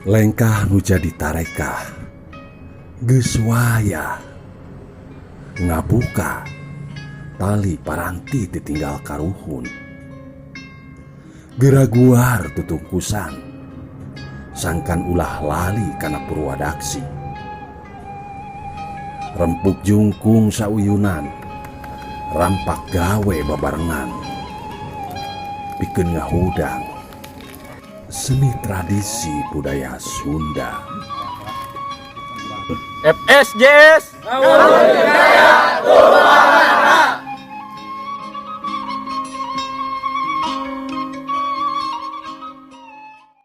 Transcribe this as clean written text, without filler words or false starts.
Lengkah nu jadi tarekah geus wayah ngabuka tali paranti ditinggal karuhun, geraguar tutungkusan sangkan ulah lali kana purwadaksi, rempuk jungkung sauyunan, rampak gawe babarengan pikeun ngahudang seni tradisi budaya Sunda. FSJS.